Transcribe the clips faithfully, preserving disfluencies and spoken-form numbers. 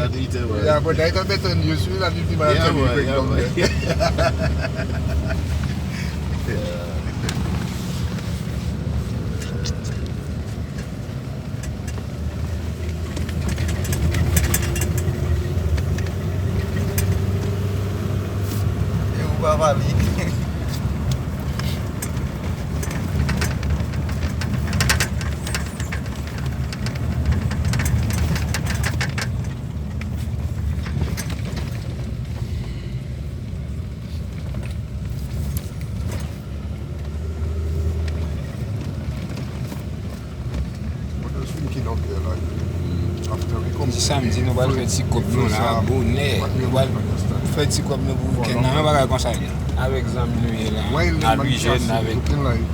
Later, bro. Yeah, but I don't better than you. So you have to be Yeah, break bro, yeah, down bro. there. E ou pa pale. What else we looking out there, like, after we come Samdi, nou pral fè ti kòb nou la, bonè. Nou pral fè ti kòb nou pou wikenn nan, yon bagay konsa li. Avèk zanmi nou ye la, Alwijèn, avèk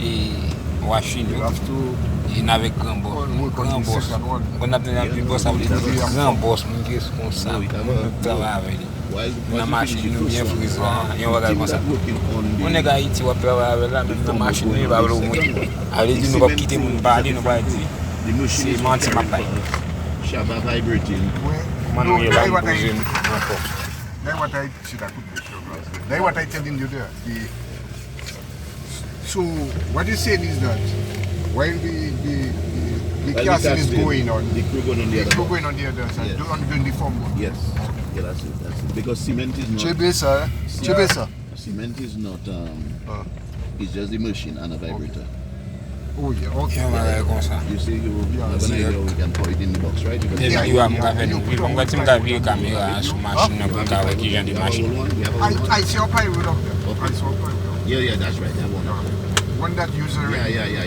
e Washington, e n avèk gran bòs. Gran bòs. Kon n ap tande ap di bòs, sa vle di gran bòs, moun ki responsab, moun nou travay avè li. Nan machin nou byen fre sa, yon bagay konsa. Yon nèg Ayiti w ap travay avè l la, menm nan machin nou, li pa vle w monte. Sa vle di nou p ap kite moun pale, nou pral di se manti m ap bay. Kòman nou ye la, m poze m ankò. That's what I see that could be your class. That's what I telling you there. The So, what he's saying is that while the, the, the, the casting is going on, the crew going on the other side, on the uniform one. Yes. Yeah, that's it, that's it. Because cement is not Chebe sa, eh? Chebe sa. Cement is not, um, it's just the machine and a vibrator. Oh, yeah, okay. Yon bagay konsa. You see, you have an idea how we can put it in the box, right? Depi yo a m ka fè nou viv, mwen ti m ka vire kamera a sou machin nan pou m ka wè ki jan de machin. I, I see a plywood up there. I saw a plywood. Yeah, yeah, that's right. That one. One that user. Yeah, yeah, yeah,